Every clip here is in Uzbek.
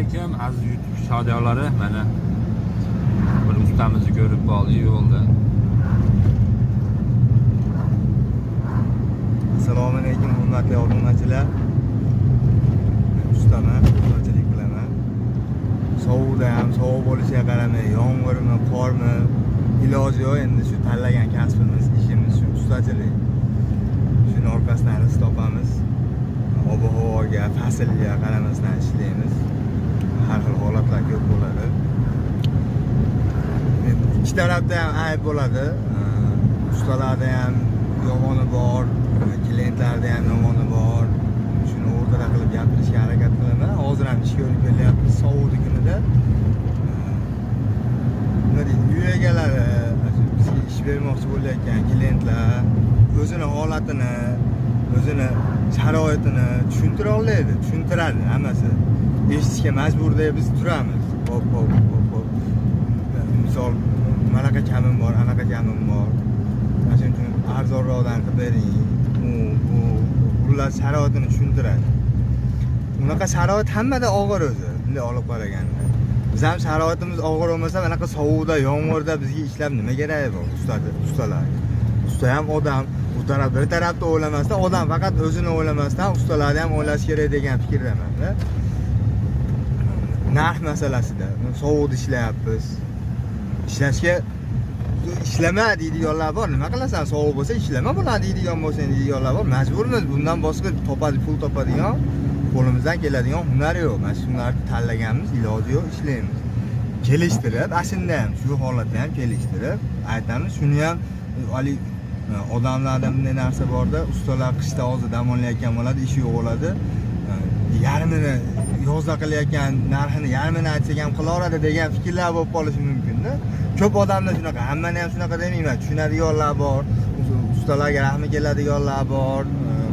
Alaykum aziz YouTube shodiyorlari. Mana bir ustamizni ko'rib qoldik yo'lda. Assalomu alaykum hurmatli obunachilar. Men ustaman, ustachilik qilaman. Sovuqda ham sovuq bo'lishiga qaramay, yomg'irmi, qormi, iloji yo'q, endi shu tanlagan kasbimiz, ishimiz shu ustachilik. Shuni orqasidan rizq topamiz. Ob-havoga, faslga qaramasdan ishlaymiz. Har xil holatlar ko'p bo'ladi. Endi ikki tarafda ham ayb bo'ladi. Ustalarda ham yomoni bor, klientlarda ham yomoni bor. Shuni o'rtada qilib gapirishga harakat qilaman. Hozir ham ish ko'rib kelyapmiz sovuqni kunida. Nima deydi, uy egalari bizga ish bermoqchi bo'layotgan klientlar o'zini holatini, o'zini sharoitini tushuntira olmaydi, tushuntiradi hammasi. Eshitishga majburdek biz turamiz. Hop, hop, hop, hop. Misol, manaqa kamim bor, anaqa kamim bor. Mana shuning uchun arzonroqdan qilib bering. U, bu, ular sharoitini tushuntiradi. Unaqa sharoit hammada og'ir o'zi, bunday olib qaraganda. Biz ham sharoitimiz og'ir bo'lmasa, bunaqa sovuqda, yomg'irda bizga ishlab nima keragi bor ustalarga. Usta ham odam, u taraf bir tarafda o'ylamasdan, odam faqat o'zini o'ylamasdan, ustalarni ham o'ylash kerak degan fikrdaman-da. Narx masalasida sovuqda ishlayapmiz. Ishlashga ishlama deydiganlar bor. Nima qilasan? Sovuq bo'lsa ishlama bo'ladi deydigan bo'lsang deydiganlar bor. Majburmiz. Bundan boshqa topadi, pul topadigan, qo'limizdan keladigan hunar yo'q. Mana shu hunarni tanlaganmiz, iloji yo'q, ishlaymiz. Kelishtirib, ashunda ham shu holatda ham kelishtirib aytamiz. Shuni ham haligi odamlarda bunday narsa borda, ustalar qishda hozir dam olayotgan bo'ladi, ishi yo'q bo'ladi. Yarmini yozda qilayotgan narxini yarmini aytsak ham qilaveradi degan fikrlar bo'lib qolishi mumkin-da. Ko'p odamlar shunaqa, hammani ham shunaqa demayman. Tushunadiganlar bor, ustalarga rahmi keladiganlar bor,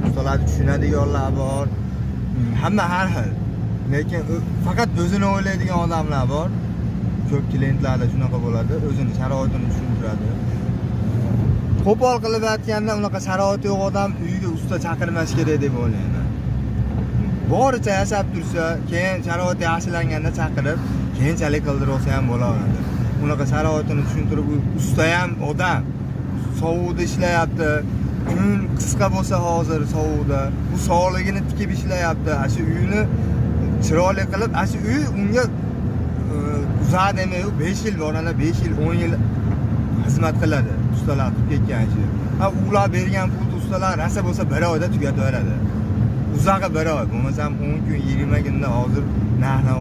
ustalarni tushunadiganlar bor. Hamma har xil. Lekin faqat o'zini o'ylaydigan odamlar bor. Ko'p klientlarda shunaqa bo'ladi, o'zini sharoitini tushuntiradi. Qo'pol qilib aytganda, unaqa sharoiti yo'q odam uyiga usta chaqirmash kerak deb o'ylayman. Boricha yashab tursa, keyin sharoiti yaxshilanganda chaqirib, keyinchalik qildirib olsa ham bo'laveradi. Unaqa sharoitini tushuntirib, u usta ham odam. Sovuqda ishlayapti. Kun qisqa bo'lsa hozir sovuqda, u sog'lig'ini tikib ishlayapti. Ana shu uyini chiroyli qilib, ana shu uy unga uzoq demay, 5 yil boranda 5 yil, 10 yil xizmat qiladi. Ustalar qilib ketgan ishi. Ha, ular bergan pulni ustalar rosa bo'lsa bir oyda tugatib yuboradi. Uzog'i bir oy, bo'lmasam 10 kun, 20 kunda hozir narx